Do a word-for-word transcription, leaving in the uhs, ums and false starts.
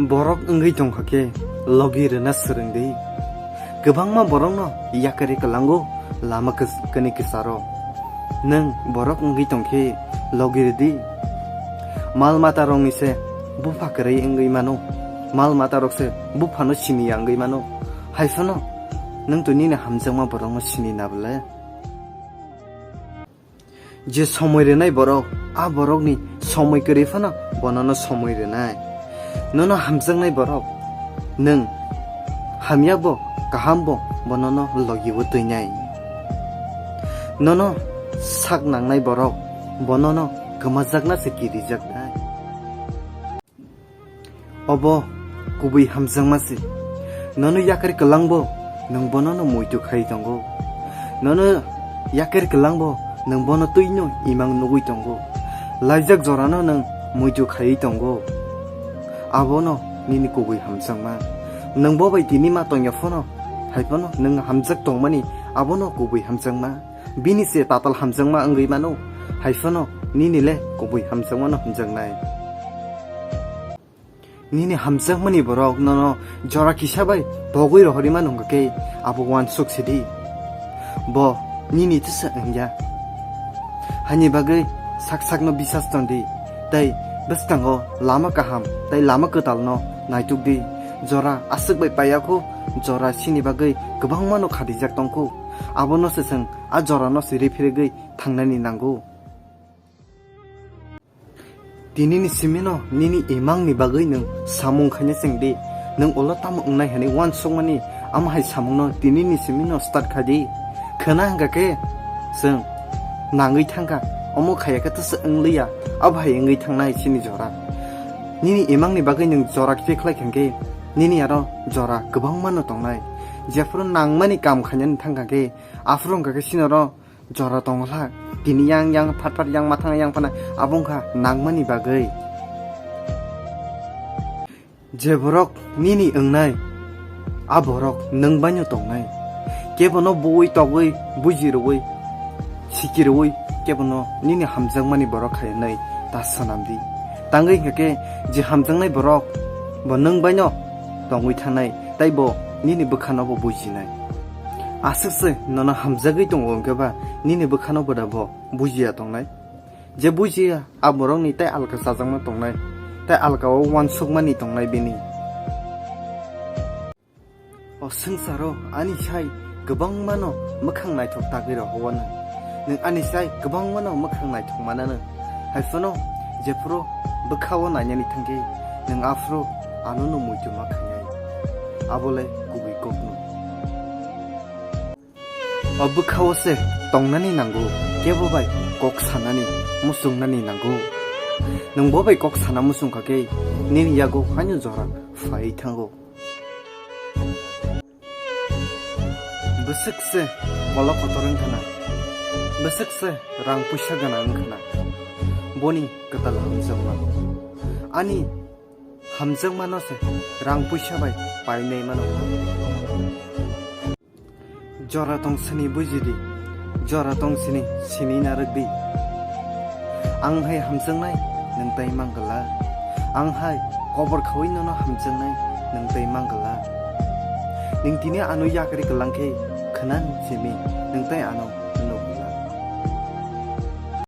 Borok wngwi tongkha khe logi rwna swrwng di. Kwbangma borokno yakarwi kwlango lama kis-, kani kisaro. Nwng borok wngwi tongkhe logi rwdi. Mal matarokni se bupha kwrwi wngwi mano. Mal matarok se buphano siniya wngwi mano. Haiphano nwng to nini hamjakma borokno sini na bwle. Je somoi rwnai borok, a borokni somoi kwrwi phano bonono somoi rwnai. Nono hamjaknai borok, nwng hamya bo kaham bo bonono logi-o twinai. Nono sak nangnai borok, bonono kwmajakna se kirijaknai. Obo kubui hamjakma se. Nono yakarwi kwlangbo nwng bonono muitu khai tongo. Nono yakarwi kwlangbo nwng bono twino imang nugwi tongo. Laijak jorano nwng muitu khaiwi tongo. Abono nini kubui hamjakma. Nwng bo bai tini ma tongya phano, hai phano nwng hamjak tongmani, abono kubui hamjakma. Bini se tatal hamjakma wngwi mano, hai phano nini le kubui hamjakmano hamjaknai. Nini hamjakmani borok nono jora kisa bai togwi rohorwi mano hwnkha khe abo uansuk sidi. Bo nini tisa wngya. Hani bagwi sak sakno bisas tongdi, tei bwskango lama kaham tei lama kwtalno naitukdi. Jora aswk bai paiyakho, jora chini bagwi kwbangmano khadijak tongkho. Abono se chwng a jorano se riphirigwi thangnani nango. Tinini simino nini imangni bagwi nwng samung khaina chengdi. Nwng ulo tamo wngnai hwnwi uansukmani, amo hai samungno tinini simino start khaidi. Khwna hwnkha khe chwng nangwi thangkha, omo khaiya khe tesa wngliya, abo hai wngwi thangnai chini jora. Nini imangni bagwi nwng jora khe khlai kha khe, nini aro jora kwbangmano tongnai. Jephuru nangmani kam khainani thangkha khe, aphuru wngkha khe chini aro jora tongwlak. Tini yang yang phat phat yang mathang yang phana abo wngkha nangmani bagwi. Je borok nini wngnai, a borok nwng baino tongnai. Kebono buwi togwi, buji rwui, siki rwui, kebono nini hamjakmani borok hai hwnwi ta swnamdi. Tangwi hwnkha khe je hamjaknai borok bo nwng baino tongwi thangnai, tei bo nini bwkhano bo bujinai. Aswk se nono hamjagwi tongo hwnkhe ba nini bwkhano bo da bo bujiya tongnai? Je bujiya, a borokni tei alka chajakma tongnai, tei alka-o uansukmani tongnai bini. O swngcharo ani sai kwbangmano mwkhang naithok tagwi rohowano. Nwng ani sai kwbangmano mwkhang naithok manano. Hai phano jephuru bwkha-o nainani thangkhe, nwng aphuru anono muitu ma khainai. Abo le kubui kokno. O bwkha-o se tongnani nango, kebo bai kok sanani, muchungnani nango. Nwng bo bai kok sana muchung kha khe, nini yago haino jora phai thango. Bwswk se kolok kotor wng khana, bwswk se rang puisa gana wng khana, boni kwtal hamjakma. Ani hamjakmano se rang puisa bai painai mano. Jora tong sini bujidi, jora tong sini sini narwkdi. Ang hai hamjaknai, nwng tai manggala. Ang hai kobor khaui nono hamjaknai, nwng tai manggala. Nwng tini ano yakarwi kwlang khe khwnang simi, nwng tai ano